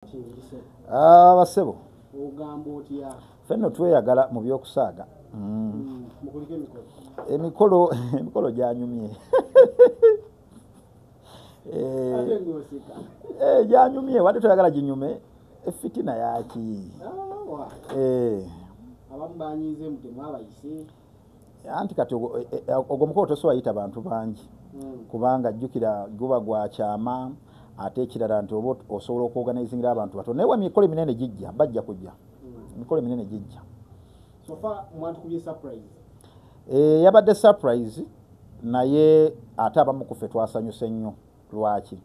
Abasebo ogamba otya? Fenno tweyagala mu byokusaaga. Mukuliko emikolo. Emikolo gyanyumye. Ate ng'oseka. Gyanyumye, wadde toyagala ginyume, efitina yaki? Ah, abamu banyiize mu temwabayise. Anti kati ogwo mukolo tosobola yita bantu bangi, kubanga jjukira guba gwa kyama. Ate ekirala nti oba osobola okuorganizingira abantu bato, naye emikolo eminene gijja, bajja kujja. Emikolo eminene gijja. So far mwatukubye surprise. Yabadde surprise, naye ate abamu ku ffe twasanyuse nnyo. Lwaki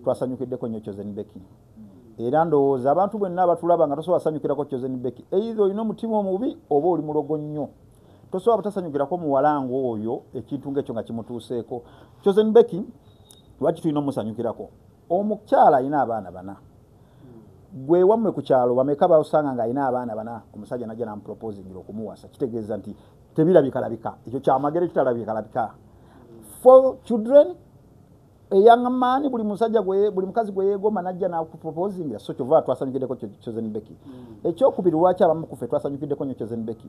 twasanyukiddeko nnyo Chosen Becky? Era ndowooza abantu bwenna abatulaba nga tosobola sanyukirako Chosen Becky, either olina omutima omubi oba oli mulogo nnyo. Tosobola butasanyukirako muwala ng'oyo ekintu ng'ekyo nga kimutuuseeko. Chosen Becky lwaki tulina omusanyukirako? Omukyala alina abaana bana. Gwe wammwe ku kyalo bameka basanga ng'alina abaana bana, omusajja najja namuproposingira okumuwasa? Kitegeeza nti tebirabikalabika, ekyo kyamagero kitalabikalabika. Four children, a young man, buli musajja buli mukazi gwe yeegomba najja nakuproposingira. So kyova twasanyukiddeko Chosen Becky. Ekyokubiri, lwaki abamu kuffe twasanyukiddeko nnyo Chosen Becky?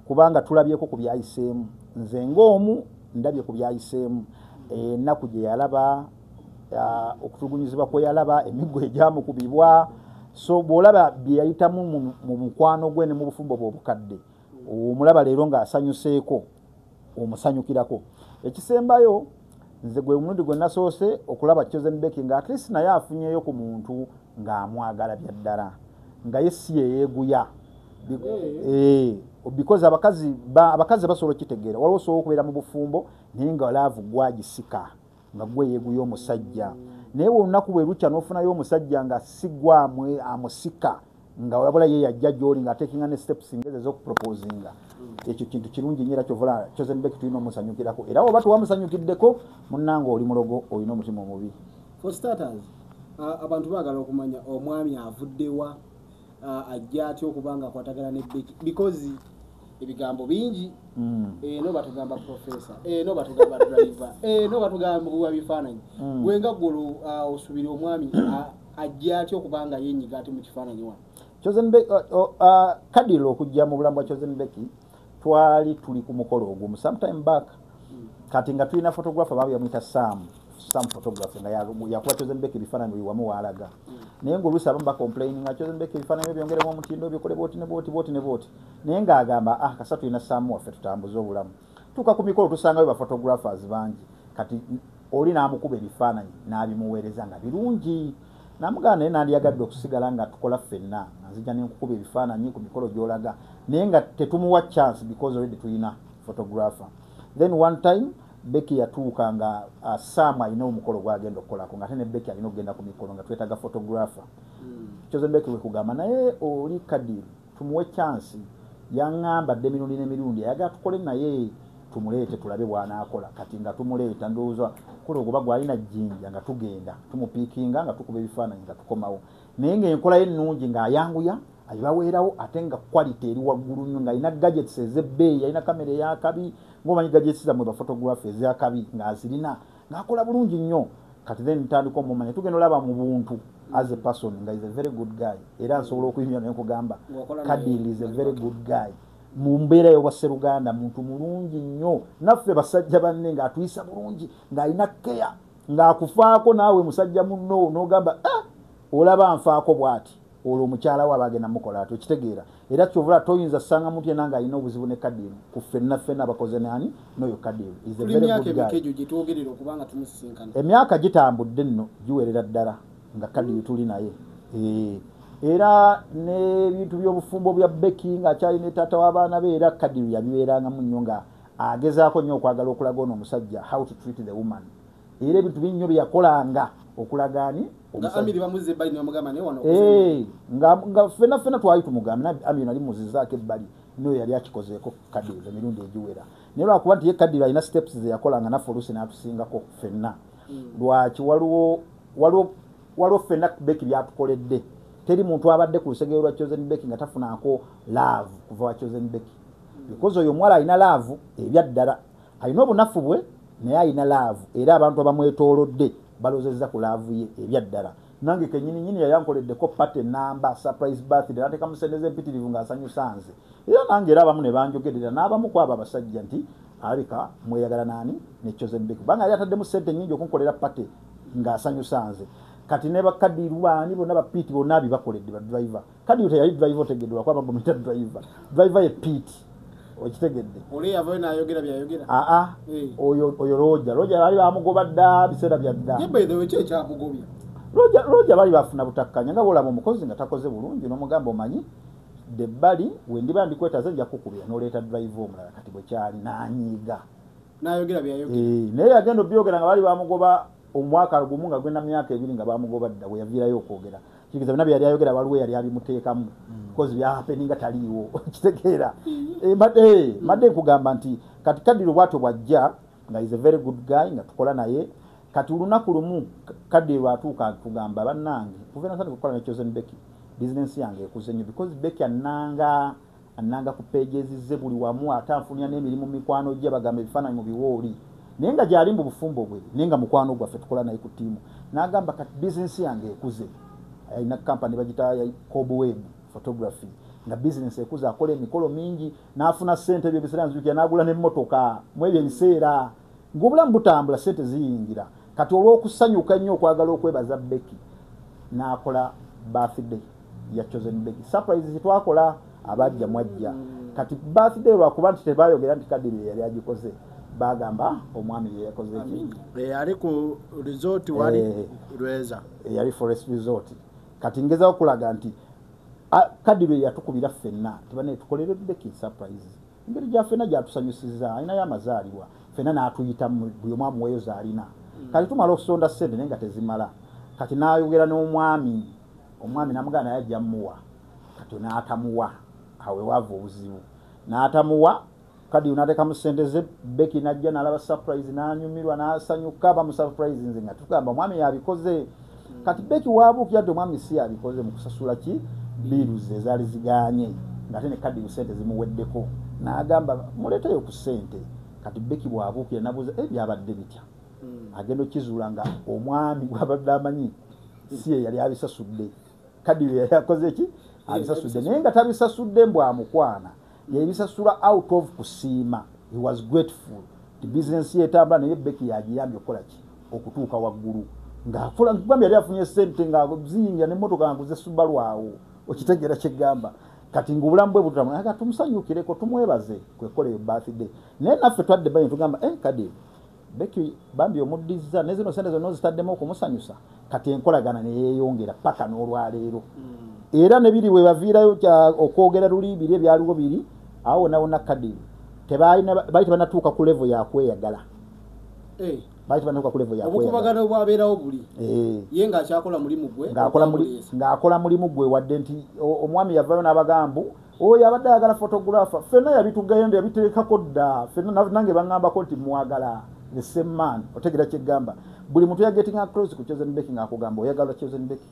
Kubanga tulabyeko ku byayiseemu. Nze ng'omu ndabye ku byayiseemu, ennaku gye yalaba, okutulugunyizibwa kwe yalaba, emiggo egyamukubibwa. So bw'olaba bye yayitamu mu mukwano gwe ne mu bufumbo bwe obukadde, omulaba leero ng'asanyuseeko, omusanyukirako. Ekisembayo, nze gwe omulundi gwe nasoose okulaba Chosen Becky nga at least naye afunyeyo ku muntu ng'amwagala bya ddala, nga ye si yeyeeguya. Because abakazi basobola okitegeera. Waliwo osobola okubeera mu bufumbo naye nga love gwagisika, nga gwe yeeguya omusajja, naye olunaku bwe lukya n'ofunayo omusajja nga si gwamwe amusika, nga wabula ye yajja gy'oli ng'atekinga ne steps ngezi ez'okuproposinga, ekyo kintu kirungi nnyo. Era kyovula Chosen Becky tulina omusanyukirako. Era oba tewamusanyukiddeko, munnange, oli mulogo, olina omutima omubi. For starters, abantu baagala okumanya omwami avuddewa, ajja atya okuba nga akwatagana ne Becky, because ebigambo bingi. Eno batugamba professor, eno batugamba driver, eno batugamba kuwa bifaananyi. Gwe nga ggolo, osuubira omwami ajja atya okuba nga yenyiga ate mu kifaananyi wano? Chosen Becky, Kadilo okujja mu bulamu bwa Chosen Becky, twali tuli ku mukolo ogumu sometime back. Kati nga tulina photographer baabo yamuyita Sam, Sam Photography, nga yakuba Chosen Becky ebifaananyi buli wamu waalaga. Naye ng'oluusi abamu bacomplaining nga Chosen Becky ebifaananyi byongeremu omutindo, bikole bwoti ne bwoti, bwoti ne bwoti, naye ng'agamba, "Ah, kasa tulina Sam waffe, tutambuze obulamu." Tuuka ku mikolo tusangayo ba photographers bangi. Kati oli n'amukuba ebifaananyi n'abimuweereza nga birungi, namugamba, "Naye nandiyagadde okusigala nga tukola ffenna, nga nzija nenkukuba ebifaananyi ku mikolo gy'olaga," naye nga tetumuwa chance because already tulina photographer. Then one time Becky yatuuka nga Sam alina omukolo gwagenda okukolako, nga ate ne Becky alina okugenda ku mikolo, nga twetaaga photographer. Chosen Becky wekugamba, "Naye oli Kadir tumuwe chance, yaŋŋamba dde emirundi n'emirundi ayagala tukole naye, tumuleete tulabe bw'anaakola." Kati nga tumuleeta, ndowooza kola oguba gwalina jjinja, nga tugenda tumupiikinga, nga tukuba ebifaananyi, nga tukomawo. Naye ng'enkola ye ennungi, ng'ayanguya agibaweerawo, ate nga quality eri waggulu nnyo, ng'alina gadgets ez'ebbeeyi, alina kamera eyakabi, ng'omanyi gadgets zammwe ba photography ez'akabi, ng'azirina, ng'akola bulungi nnyo. Kati then ntandika omumanya, tugenda olaba mu buntu as a person nga is a very good guy. Era nsobola okuyimira naye nkugamba, Ng'okola naye. Kadil is a very good guy mu mbeera y'obwasseruganda, muntu mulungi nnyo. Naffe basajja banne ng'atuyisa bulungi, ng'alina keya, ng'akufaako. Naawe musajja munno n'ogamba, "Ah, olaba nfaako bw'ati." Olwo omukyala we aba agenda mukola ati? Okitegeera? Era kyovula toyinza sanga muntu yenna ng'alina obuzibu ne Kadiru ku ffenna ffenna abakoze nani n'oyo. Kadiru is a Tuli very myaka good guy. Emeka egyo gye twogerera okuba nga tumusisinkana? Emyaka gitambudde nno, giwerera ddala nga Kadiru tuli naye. Era n'ebintu by'obufumbo bya Becky ng'akyali ne taata w'abaana be, era Kadiru yabibeerangamu nnyo, nga agezaako nnyo okwagala okulaga ono omusajja how to treat the woman. Era ebintu bingi nnyo bye yakolanga okulaga ani Nga omusajja. Amiri bamuzza ebbali nebamugamba, "Naye wano Nga ffenna ffenna twali tumugambe, naye Amiri nali muzizaako ebbali, noyo yali akikozeeko Kadiru emirundi egiwera. Naye lwakuba nti ye Kadiru alina steps ze yakolanga naffe oluusi n'atusingako ffenna. Lwaki? Waliwo ffenna Becky byatukoledde. Teri muntu abadde ku lusegere lwa Chosen Becky nga tafunako love kuva wa Chosen Becky, because oyo omuwala alina love ebyaddala. Alina obunafu bwe, naye alina love, era abantu abamwetoolodde balozezza ku love ye ebyaddala. Nange kenyini nyini yayankoleddeko party namba surprise birthday, nateekamu sente z'empitirivu ng'asanyusa nze. Era nange era abamu ne banjogerera n'abamu ku abo abasajja nti alabika mweyagala naani ne Chosen Becky, kubanga yali ataddemu sente nnyingi okunkolera party ng'asanyusa nze. Kati ne bakadiru baani bonna ba Pete bonna abibakoledde ba driver. Kadiru teyali driver, otegedde lwakuba bamuyita driver. Driver ye Pete, okitegedde. Oli yavayo n'ayogera byayogera. Aa, oyo Roger, Roger bali bamugoba dda biseera bya dda. Ye by the way ki ekyamugobya? Roger bali bafuna butakkanya nga bw'olaba omukozi nga takoze bulungi n'omugamba omanyi debbali wendiba ndikwetaze nja kukubira n'oleeta driver omulala. Kati bwe kyali n'anyiiga n'ayogera byayogera. Naye yagenda obyogera nga bali bamugoba omwaka gumu nga gwenda myaka 2 nga bamugoba dda bwe yaviirayo okwogera. Kitegeeza byonna bye yali ayogera waliwo yali abimuteekamu because byahappeninga taliiwo, kitegeera. Madde nkugamba nti kati Kadiru bw'atyo bw'ajja nga is a very good guy nga tukola naye. Kati olunaku lumu Kadiru atuuka tugamba bannange kuva natandika okukola ne Chosen Becky business yange ekuze nnyo because Becky annanga ku pages ze buli wamu, ate anfunira n'emirimu mikwano gye bagamba ebifaananyi mu biwooli, naye nga gyali mu bufumbo bwe naye nga mukwano gwaffe tukola naye ku ttiimu. N'agamba kati business yange ekuze, alina company bagita Cobweb Photography, nga business ekuze akola emikolo mingi n'afuna ssente ebyo ebiseera nzijukira n'agula n'emmotoka mu ebyo ebiseera ng'obulamu butambula ssente ziyingira. Kati olw'okusanyuka ennyo okwagala okwebaza Becky n'akola birthday ya Chosen Becky. Surprise twakola abajja mwajja. Kati birthday lwakuba nti tebayogera nti Kadiru yali agikoze, bagamba omwami ye yakoze ki? Yali ku resort wali Lweza. Yali Forest Resort. Kati ngezaako okulaga nti Kadiru yatukubira ffenna tibane tukolere Becky surprise. Engeri gya ffenna gyatusanyusizza, alinayo amazaalibwa ffenna n'atuyita buli omu amuweeyo z'alina. Kati tumala okusonda ssente naye nga tezimala. Kati n'ayogera n'omwami, omwami n'amugamba naye ajja mmuwa. Kati n'atamuwa, awo waava obuzibu. N'atamuwa, Kadiru n'ateekamu ssente ze, Becky n'ajja n'alaba surprise n'anyumirwa n'asanyuka bamusurprise nze nga tugamba omwami yabikoze. Kati Becky waabuukira nti omwami si yabikoze mu kusasula ki bills ezaali ziganye, ng'ate ne Kadiru ssente zimuweddeko. N'agamba muleeteyo ku ssente. Kati Becky bw'abuukira n'abuuza byabadde bitya? Agenda okizuula nga omwami gw'abadde amanyi si ye yali abisasudde. Kadiru yali akoze ki? Abisasudde. Naye nga tabisasudde mbu amukwana, yabisasula out of kusiima. He was grateful. The business ye etambula naye Becky yagiyambye okukola ki? Okutuuka waggulu. Ng'akola nkugambye yali afunye ssente nga ziyingira n'emmotoka nga Subaru awo. Okitegeera kye ggamba. Kati ng'obulamu bwe butambula, aga tumusanyukireko tumwebaze kwekola eyo birthday. Naye naffe twadde banyi tugamba Kadiru Becky bambi omuddizza ne zino ssente zonna ozitaddemu okumusanyusa. Kati enkolagana ne yeeyongera paka n'olwaleero. Era ne biri we baviirayo okwogera luli biri ebyaliwo biri awo wonna wonna Kadiru baali tebanatuuka ku level ya kweyagala. Baali tebanatuuka ku level ya kweyagala. Obukubagano bwabeerawo buli. Ye ng'akyakola mulimu gwe. Ng'akola mulimu gwe wadde nti omwami yavaayo n'abagambu oyo abadde ayagala photographer ffenna yabitugenda yabiteekako dda ffenna nange baŋŋambako nti mwagala the same man. Otegeera kye ggamba. Buli muntu yagetinga close ku Chosen Becky ng'akugamba oyagala Chosen Becky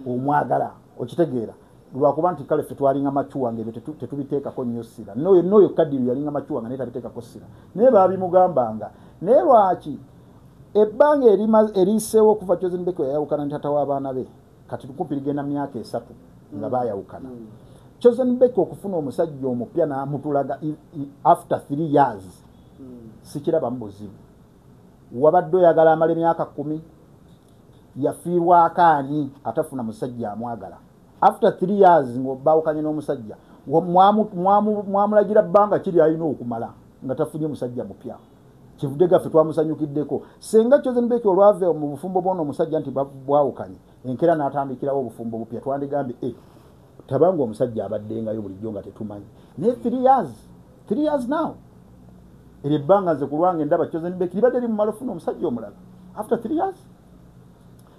omwagala, okitegeera. Lwakuba nti kale ffe twalinga macuwa ng'ebyo tetubiteekako nnyo ssira. N'oyo Kadiru yalinga macuwa nga naye tabiteekako ssira, naye baabimugambanga. Naye lwaki ebbanga eriiseewo okuva Chosen Becky yayawukana ne taata w'abaana be, kati kumpi ligenda myaka 3 nga baayawukana. Chosen Becky okufuna omusajja omupya n'amutulaga after 3 years sikirabamu buzibu. Wabadde oyagala amala emyaka 10 yafiirwako ani atafuna musajja amwagala. After 3 years ng'obaawukanye n'omusajja mwamulagira bbanga kiri alina okumala nga tafunye musajja mupya. Kivudde gaffe twamusanyukiddeko. Senga Chosen Becky olwava mu bufumbo bw'ono omusajja nti bwawukanye enkeera n'atandikirawo obufumbo bupya, twandigambye tabanga omusajja abaddengayo bulijjo nga tetumanyi. Naye 3 years, 3 years now eryo ebbanga nze ku lwange ndaba Chosen Becky libadde limumala ofuna omusajja omulala after 3 years.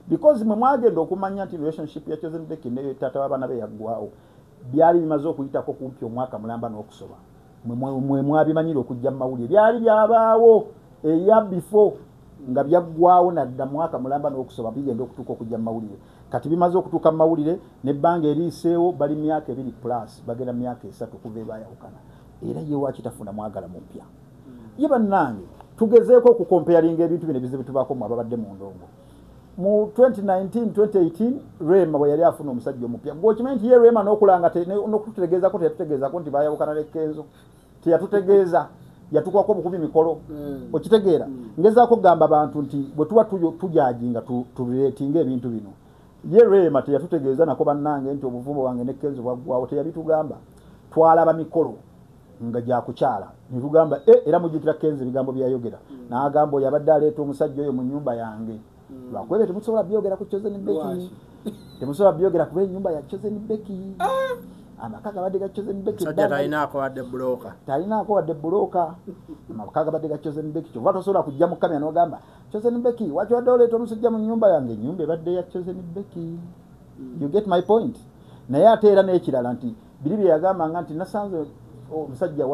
Because mwe mwagenda okumanya nti relationship ya Chosen Becky ne taata w'abaana be yaggwawo byali bimaze okuyitako kumpi omwaka mulamba n'okusoba. Mwe mwabimanyire okujja mu mawulire byali byabaawo eya before nga byaggwawo nadda mwaka mulamba n'okusoba bigenda okutuuka okujja mu mawulire. Kati bimaze okutuuka mu mawulire n'ebbanga eriiseewo bali myaka 2 plus bagenda myaka 3 okuva ebaayawukana. Era ye lwaki tafuna mwagala mupya? Ye bannange tugezeeko okukomparinga ebintu bino ebizibu tubaako mu ababadde mu ndongo. Mu 2019 2018 Rema bwe yali afuna omusajja omupya, gweokimanyi nti ye Rema n'okulanga n'okututegeezako teyatutegeezako nti bayawukana ne Kenzo, teyatutegeeza, yatukwako obukubi mikolo. Okitegeera? Ngezaako okugamba abantu nti bwe tuba tujudginga, turelatinga ebintu bino. Ye Rema teyatutegeeza nako bannange nti obufumbo bwange ne Kenzo bwaggwawo, teyabitugamba. Twalaba mikolo nga gyakukyala netugamba e, era mujjukira Kenzo ebigambo byayogera n'agamba oyo abadde aleeta omusajja oyo mu nnyumba yange, lwakuba temusobola byogera ku Chosen Becky. Lwaki? Temusobola byogera kuba ennyumba ya Chosen Becky, amaka gabadde ga Chosen Becky. Musajja talinaako wadde bulooka. Talinaako wadde bulooka, amaka gabadde ga Chosen Becky. Kyova tosobola kujja mu kamera n'ogamba Chosen Becky, waki wadde oleeta omusajja mu nnyumba yange? Ennyumba ebadde ya Chosen Becky. You get my point? Naye ate era n'ekirala nti biri bye yagambanga nti nasanze omusajja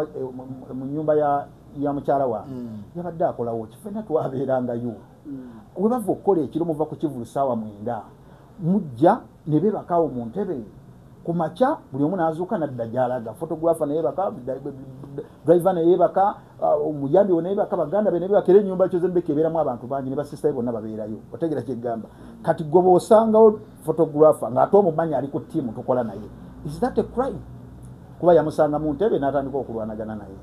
mu nnyumba ya mukyala wange, yabadde akolawo ki? Ffenna twabeerangayo. We bava okukola ekiro, muva ku kivulu saawa 9, mujja ne beebakawo mu ntebe. Ku makya buli omu n'azuuka nadda gy'alaga. Photographer neyebaka, driver neyebaka, omuyambi we neyebaka, baganda be nebebaka. Era ennyumba Chosen Becky ebeeramu abantu bangi, ne basista be bonna babeerayo. Otegera kyeggamba? Kati gwe bw'osangawo photographer ng'ate omumanyi ali ku ttiimu tukola naye, is that a crime? Kuba yamusanga mu ntebe n'atandika okulwanagana naye.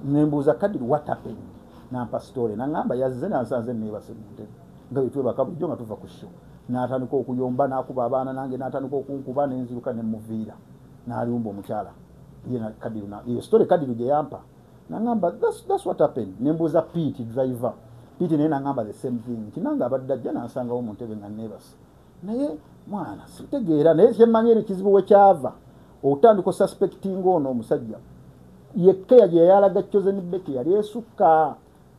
Nembuuza Kadiri, "What happened?" Nampa story, naŋŋamba yazze nansanze neebase mu ntebe nga bwe twebaka bulijjo nga tuva ku show, n'atandika okuyomba, n'akuba abaana nange n'atandika okunkuba, nenziruka nemuviira n'alumba omukyala ye Kadiru. Eyo story Kadiru gye yampa, naŋŋamba that's what happened. Nembuuza Pete, driver Pete, naye naŋŋamba the same thing nti nange abadde ajja nansangawo mu ntebe nga neebase. Naye mwana sitegeera, naye kyemmanyi eri kizibu we kyava otandika osuspectinga ono omusajja yekkeya gye yayalaga Chosen Becky yali esukka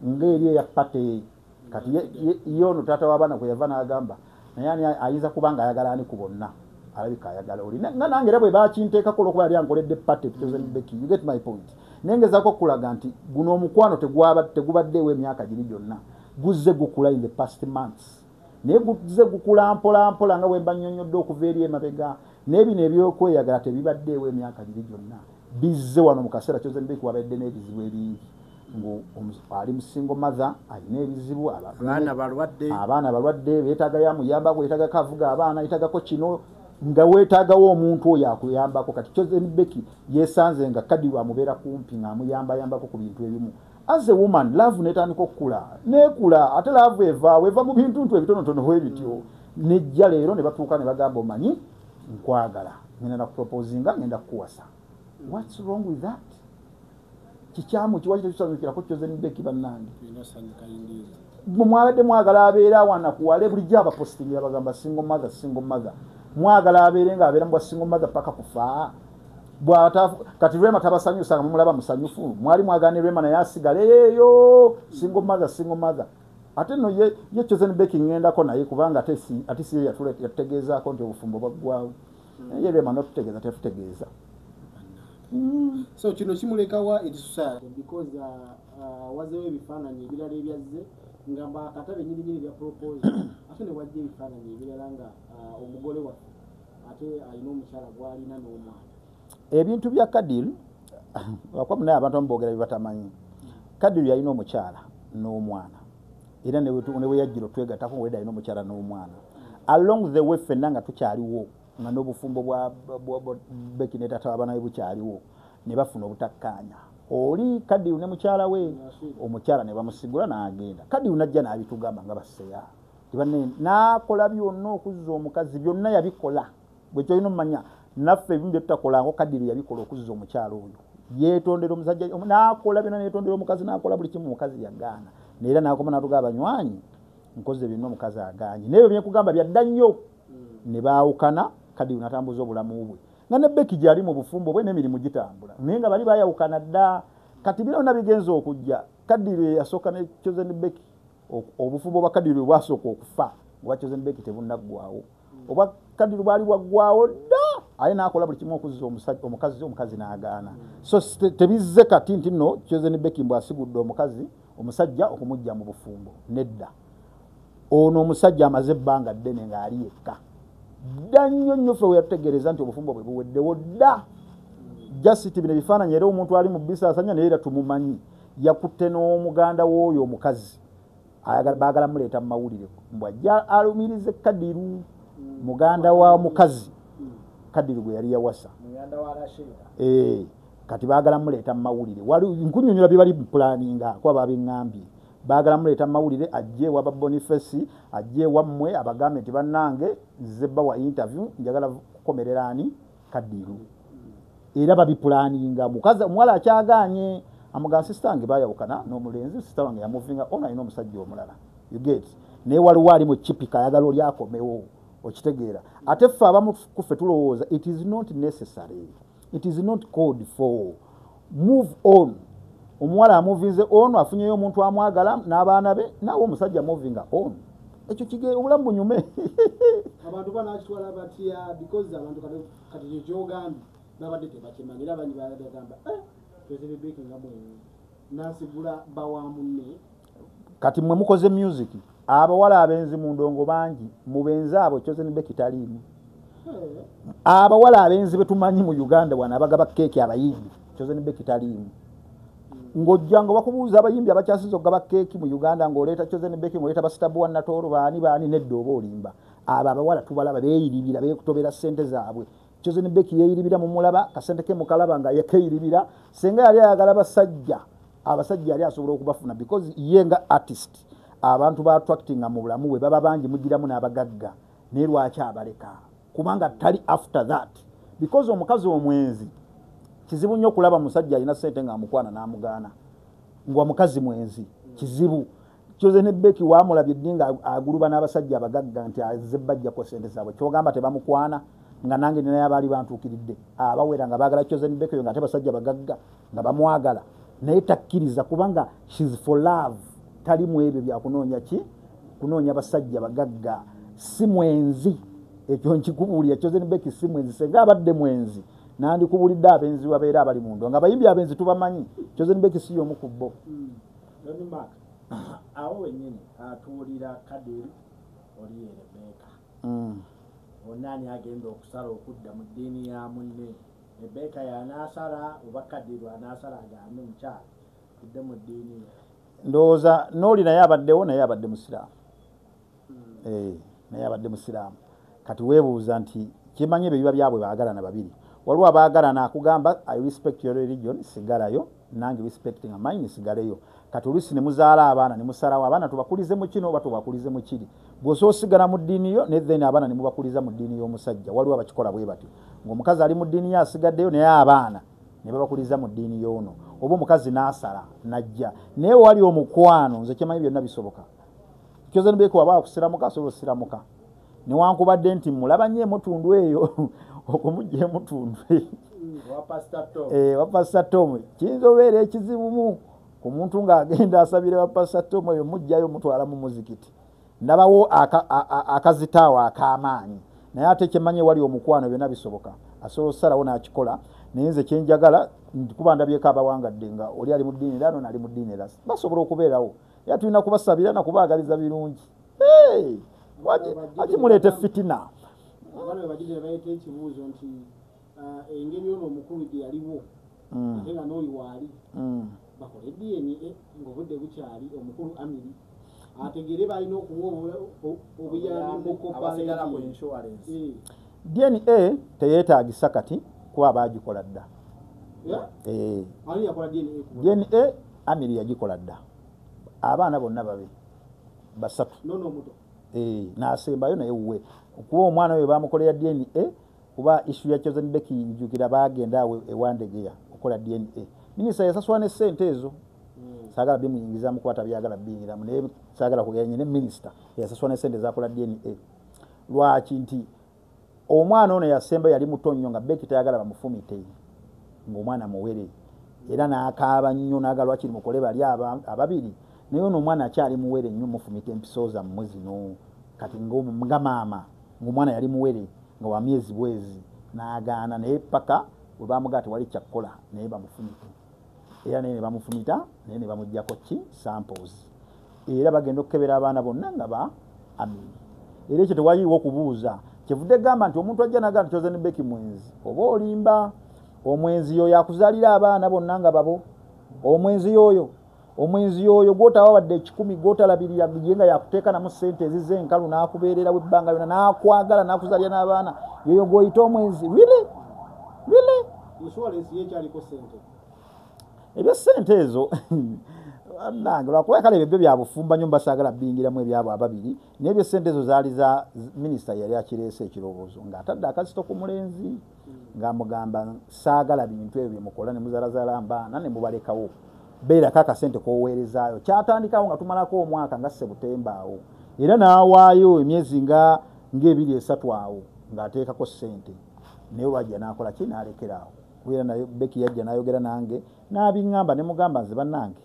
ng'eri eya party. Kati ye ono taata w'abaana kwe yava n'agamba naye ani ayinza kuba nga ayagala ani ku bonna? Alabika ayagala oli. Nga nange era bwe bakinteekako olwokuba yali ankoledde party Chosen Becky. You get my point? Naye ngezaako okulaga nti guno omukwano tegubaddeewo emyaka giri gyonna, guzze gukula in the past months, naye guzze gukula mpola mpola nga bwe mba nnyonnyodde okuva eri emabega. Naye bino ebyokweyagala tebibaddeewo emyaka giri gyonna, bizze wano mu kaseera Chosen Becky wabadde n'ebizibu ebingi, ali mu single mother, alina ebizibu, abaana balwadde, abaana balwadde, beetagayo amuyambako, yeetagako avuga abaana, yeetagako kino, nga weetaagawo omuntu oyo akuyambako. Kati Chosen Becky yeesanze nga Kadiru amubeera kumpi ng'amuyambayambako ku bintu ebimu. As a woman, love netandika okukula neekula, ate love evaawo, eva mu bintu ntu ebitonotono bwe bityo, nejja leero ne batuuka ne bagamba, omanyi nkwagala, ngenda nakuproposinga, ngenda kukuwasa. What's wrong with that? Kikyamu kiwaki tetusanyukirako Chosen Becky bannange? Mwe mwabadde mwagala abeere awanakuwale bulijjo abapostingira bagamba single mother, single mother. Mwagala abeere ng'abeera mu bwa single mother paka kufa? Kati Rema tabasanyusa nga mumulaba musanyufu? Mwali mwagala ne Rema naye asigale eyo single mother, single mother. Ate nno ye Chosen Becky ŋŋendako naye kubanga ate si ye yatutegeezaako nti obufumbo bwaggwawo. Ye Rema notutegeeza tetutegeeza. So kino kimulekawa eri society? Because wazeewo ebifaananyi ebirala ebyazze nga mbakatabe nyininyini bya proposal, ate ne wajja ebifaananyi ebirala nga omugole waffe ate alina omukyala gw'alina n'omwana. Ebintu bya Kadir, lwakuba naye abantu abamu boogera bye batamanyi. Kadir yalina omukyala n'omwana, era ne bwe yajjira otwegattako ng'olwedde alina omukyala n'omwana. Along the way ffenna nga tukyaliwo, nga n'obufumbo bwa Becky ne taata w'abaana be bukyaliwo, ne bafuna obutakkaanya oli Kadiru ne mukyala we, omukyala ne bamusigula n'agenda. Kadiru najja n'abitugamba nga baseya n'akola byonna okuzza omukazi, byonna yabikola. Bwe kyolina omumanya, naffe ebimu bye tutakolangako Kadiru yabikola okuzza omukyala oyo. Yeetondera omusajja n'akola byonna, neetondera omukazi n'akola buli kimu, omukazi yagaana. Neera n'akoma n'atugamba, banywanyi nkoze byonna, omukazi agaanye. Naye ebyo byekugamba byadda nnyo ne baawukana. Kadiru n'atambuza obulamu bwe nga ne Becky gyali mu bufumbo bwe n'emirimu gitambula, naye nga bali bayawukana dda. Kati bino byonna bigenza okujja, Kadiru yasooka ne Chosen Becky. Obufumbo bwa Kadiru bwasooka okufa obwa Chosen Becky tebunnaggwawo. Obwa Kadiru bwali bwaggwawo dda, aye n'akola buli kimu okuzza omukazi, omukazi n'agaana. So tebizze kati nti nno Chosen Becky mbw asigudde omukazi, omusajja okumujja mu bufumbo, nedda. Ono omusajja amaze ebbanga ddene ng'ali yekka dda nnyo nnyo. Ffe we yatutegeereza nti obufumbo bwe buweddewo dda. Just bino ebifaananyi, era omuntu ali mu bisaasanya naye era tumumanyi, yakutte n'omuganda w'oyo omukazi. Baagala muleeta mu mawulire mbw ajja alumirize Kadiru, muganda wa mukazi Kadiru gwe yali yawasa. Kati baagala muleeta mu mawulire. Nkunyonyola bye bali planninga kuba babiŋŋambye. Baagala muleeta mu mawulire ajje wa Boniface, ajje wammwe abagambe nti bannange nze bba wa interview, njagala kukomerera ani? Kadiru. Era babiplanninga. Mukazi omuwala akyagaanye, amugamba sister wange baayawukana n'omulenzi, sister wange yamuvinga ono alina omusajja omulala. You get? Naye waliwo ali mu kipika ayagala oli akomewo, okitegeera. Ate ffe abamu kuffe tulowooza it is not necessary, it is not called for. Move on. Omuwala amuvinze on, afunyeyo omuntu amwagala n'abaana be, naawe omusajja movinga on. Ekyo kige obulamu bunyume. Abantu banakitwala batya? Because abantu kati kyekyogambye babadde tebakimanyi, era bangi bagamba Chosen Becky nga mwenzi nasigula bba wa munne. Kati mmwe mukoze music, abawala abenzi mu ndongo bangi, mu benzi abo Chosen Becky taliimu. Abawala abenzi betumanyi mu Uganda wano abagaba keeki abayimbi, Chosen Becky taliimu. Ng'ojja nga bakubuuza abayimbi abakyasiza okugaba keeki mu Uganda, ng'oleeta Chosen Becky, ng'oleeta Basitabuwa Natooro, baani baani, nedda oba olimba. Abo abawala tubalaba beeyiribira, beekutobera ssente zaabwe. Chosen Becky yeeyiribira, mumulaba kasente ke mukalaba nga yekeeyiribira. Senga yali ayagala basajja, abasajja yali asobola okubafuna because ye nga artist abantu ba attractinga mu bulamu bwe baba bangi, mugiramu n'abagagga. Naye lwaki abaleka? Kubanga tali after that. Because omukazi omwenzi kizibu nnyo okulaba musajja alina ssente ng'amukwana n'amugaana, nga mukazi mwenzi kizibu. Chosen Becky wamulabye ddi nga aguluba n'abasajja abagagga nti azze bajjako ssente zaabwe? Kyogamba tebamukwana? Nga nange ninayo abaali bantuukiridde abawera nga baagala Chosen Becky oyo, nga ate basajja bagagga nga bamwagala, naye takkiriza kubanga she's for love. Tali mu ebyo byakunoonya ki, kunoonya basajja bagagga. Si mwenzi, ekyo nkikubuulira. Chosen Becky si mwenzi. Senga abadde mwenzi nandikubulidde abenzi babeera abali mundo nga bayimbi abenzi tubamanyi. Chosen Becky si y'omu ku bo. Ronnie Mark, awo wennyini atuwulira Kadiru oli ye Rebeka. Onaani agenda okusala okudda mu ddiini ya munne? Rebeka yanaasala oba Kadiru anaasala agambe mukyala tudde mu ddiini ye? Ndowooza n'oli naye abaddewo, naye abadde musiraamu. Naye abadde musiraamu. Kati weebuuza nti kimanyi ebyo biba byabwe baagalana babiri. Waliwo abaagalana akugamba I respect your religion, sigalayo, nange respecting mine, sigaleyo. Kati oluusi ne muzaala abaana ne musalawo abaana tubakulize mu kino oba tubakulize mu kiri. Bw'osobola osigala mu ddiini yo ne then abaana ne mubakuliza mu ddiini y'omusajja. Waliwo abakikola bwe batyo, ng'omukazi ali mu ddiini ye asigaddeyo, naye abaana ne babakuliza mu ddiini y'ono, oba omukazi n'asala n'ajja. Naye wali omukwano, nze kyemanyi byonna bisoboka. Chosen Becky waba akusiramuka asobola osiramuka, newankubadde nti mulaba nnyo emutundu eyo, okumugja emutundu eyo wa Pastor Tom kiyinza obeera ekizibumu ku muntu ng'agenda asabire wa Pastor Tom eyo, mugjayo mutwala mu muzikiti. Ndabawo akazitaawo ak'amaanyi, naye ate kyemanyi wali omukwano byonna bisoboka, asobola osalawo n'akikola. Naye nze kyenjagala kuba ndabyeko abawangadde nga oli ali mu ddiini era nono ali mu ddiini era basobola okubeerawo, era tulina kubasabira nakubaagaliza birungi. Akimuleeta fitina. Abaana bwe bagirira baleeta ekibuuzo nti engeri ono omukulu gye yaliwo ate nga n'oli waali, bakole DNA ng'obudde bukyali, omukulu Amiri ategere balina okuwa obuyambi mu abasigala ku insurance. DNA teyeetagisa kati kuba baagikola dda. Ani yakola DNA? DNA Amiri yagikola dda, abaana bonna babe basatu. Nono omuto? N'asembayo naye wuwe, kuba omwana oyo bamukolera DNA. Kuba issue ya Chosen Becky njukira bagenda awo ewandegeya okukola DNA, minisita yasasula ne ssente ezo. Saagala bimuyingizamu kuba tabyagala biyingiramu, naye saagala kugenda ne minisita yasasula ne ssente zakola DNA. Lwaki? Nti omwana ono yasembayo yali muto nnyo, nga Becky tayagala bamufumite ng'omwana muwere, era n'akaaba nnyo n'agala lwakiri mukole bali ababiri, naye ono omwana akyali muwere nnyo, mufumita empiso zammwe zino. Kati nga maama ng'omwana yali muwere nga wa myezi bwezi, n'agaana, naye paka bwe bamugaa tewali kyakkola naye bamufumite, era naye ne bamufumita, naye ne bamugjako ki samples, era bagenda okukebera abaana bonna nga ba Amini. Era ekyo tewaliiwo okubuuza. Kyevudde gamba nti omuntu ajja nagaa nti Chosen Becky mwenzi, oba olimba. Omwenzi yoyo akuzaalira abaana bonna nga babo, omwenzi yoyo. Omwenzi oyo gw'otawa wadde 10 gw'otalabirira ye nga yakuteeka namu ssente ezize enkalu n'akubeerera ebbanga lyonna n'akwagala n'akuzaalira n'abaana, yoyo gw'oyita omwenzi. Really? Really? Insurance ye ekyaliko ssente. Ebyo ssente ezo nange lwakuba kale ebyo byabufumba nnyo mbasaagala biyingiramu ebyabo ababiri, naye ebyo ssente ezo zaali za minisita yali akireese ekirowoozo ng'atadde akazito ku mulenzi ng'amugamba saagala bintu ebyo bye mukola ne muzaalazaala mbaana ne mubalekawo, beerako akasente k'oweerezaayo. Kyatandikawo nga tumalako omwaka nga Sebutemba awo, era n'awaayo emyezi nga 2 3 awo ng'ateekako ssente, naye olwajja n'akola ki n'alekera awo. Kubeera naye Becky yajja n'ayogera nange n'abiŋŋamba ne mugamba nze bannange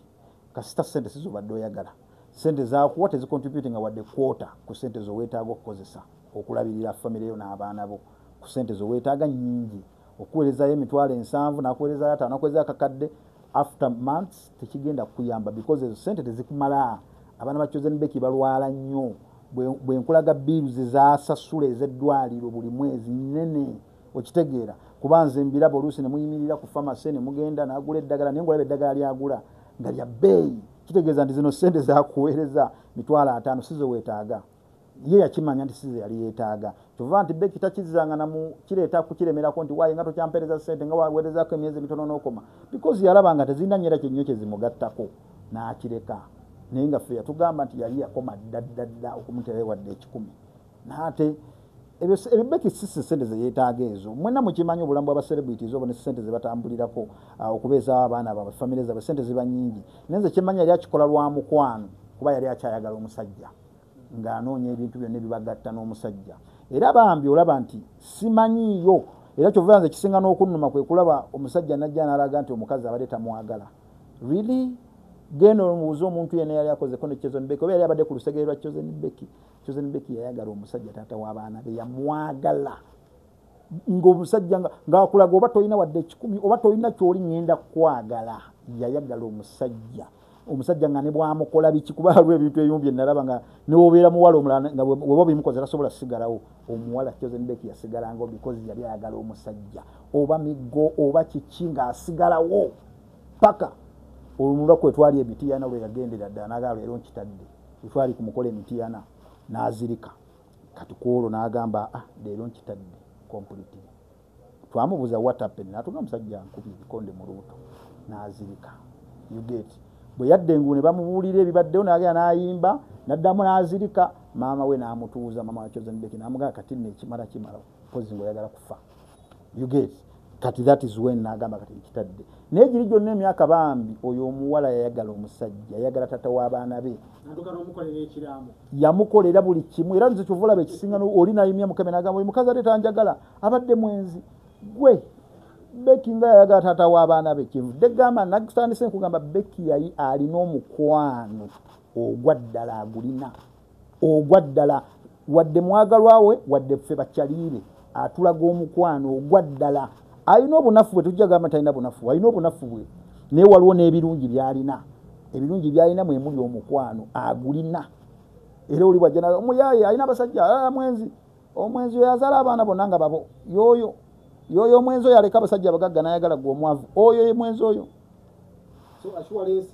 kasita ssente si z'obadde oyagala, ssente zaakuwa tezicontributinga wadde kwota ku ssente z'oweetaaga okukozesa okulabirira famire yo n'abaana bo, ku ssente z'oweetaaga nnyingi okuweerezaayo 700,000 n'akuweerezaayo 5 n'akuweerezaayo akakadde, after months tekigenda kukuyamba because ezo ssente tezikumala. Abaana ba Chosen Becky balwala nnyo, bwe nkulaga bills zaasasula ez'eddwaliro buli mwezi nnene, okitegeera kuba nze mbiraba oluusi ne muyimirira ku pharmacy ne mugenda n'agula eddagala, naye ng'olaba eddagala ly'agula nga lya bbeeyi, kitegeeza nti zino ssente zakuweereza 50,000 si ze weetaaga. Ye yakimanya nti si ze yali yeetaaga, kyova nti Becky takizzanga namu kireeta kukiremerako nti waaye nga tokyampeereza ssente nga waweerezaako emyezi mitono n'okoma, because yalaba nga tezirina nnyera kye nnyo kye zimugattako n'akireka. Naye nga ffe yatugamba nti yali yakoma dda dda dda okumuteerayo wadde 10. N'ate ebyo Becky si ssente ze yeetaaga ezo. Mwenna mukimanyi obulamu bw'aba celebrities obo ne ssente ze batambulirako okubeezaawo abaana baabwe, famire zaabwe, ssente ziba nnyingi. Naye nze kyemmanyi yali akikola lwa mukwano, kuba yali akyayagala omusajja ng'anoonya ebintu byonna ebibagatta n'omusajja. Era bambi olaba nti simanyiiyo, era kyova nze kisinga n'okunnuma kwe kulaba omusajja n'ajja n'alaga nti omukazi abadde tamwagala. Really? Genda omubuuze omuntu yenna yali akozeko ne Chosen Becky oba yali abadde ku lusegere lwa Chosen Becky. Chosen Becky yayagala omusajja taata w'abaana be, yamwagala ng'omusajja ng'akulaga oba tolina wadde 10 oba tolina ky'oli ŋŋenda kukwagala. Yayagala omusajja, omusajja nga ne bw'amukola biki, kuba waliwo ebintu ebimu bye nalaba nga ne bw'obeera muwala omulala nga bw'oba obimukoze tasobola kusigalawo. Omuwala Chosen Becky yasigalangawo because yali ayagala omusajja, oba miggo oba kiki ng'asigalawo paka olunaku lwe twali emitiyana lwe yagendera ddala n'agamba leero nkitadde. Lwe twali ku mukola emitiyana n'azirika, kati ku olwo n'agamba ah leero nkitadde completely. Twamubuuza what happened, n'atugamba omusajja ankubye ebikonde mu lubuto n'azirika. You get? Bwe yadda engulu ne bamubuulira ebibaddewo n'agenda n'ayimba n'addamu n'azirika. Maama we n'amutuuza, maama wa Chosen Becky n'amugamba kati nno ekimala kimala, mpozi ng'oyagala kufa. You get? Kati that is when n'agamba kati nkitadde. Naye giri gyonna emyaka bambi oyo omuwala yayagala omusajja, yayagala taata w'abaana be, Natuuka n'omukolera ekiraamo. Yamukolera buli kimu. Era nze kyova olaba ekisinga oli nayimya mukeme n'agamba oyo mukazi ate tanjagala abadde mwenzi. Gwe Becky nga yayagala taata w'abaana be, kyenvudde gamba nakutandise nkugamba Becky yali alina omukwano ogwa ddala, agulina ogwa ddala, wadde mwagalwa we wadde ffe bakyaliire, atulaga omukwano ogwa ddala. Alina obunafu bwe, tujja gamba talina bunafu, alina obunafu bwe, naye waliwo n'ebirungi by'alina. Ebirungi by'alina mwe muli omukwano agulina. Era oli bwajja omuyaaye alina abasajja alala mwenzi, omwenzi oyo azaala abaana bonna nga babo, yoyo yoyo omwenzi oyo aleka abasajja abagagga n'ayagala gwe omwavu, oyo ye mwenzi oyo. So assurance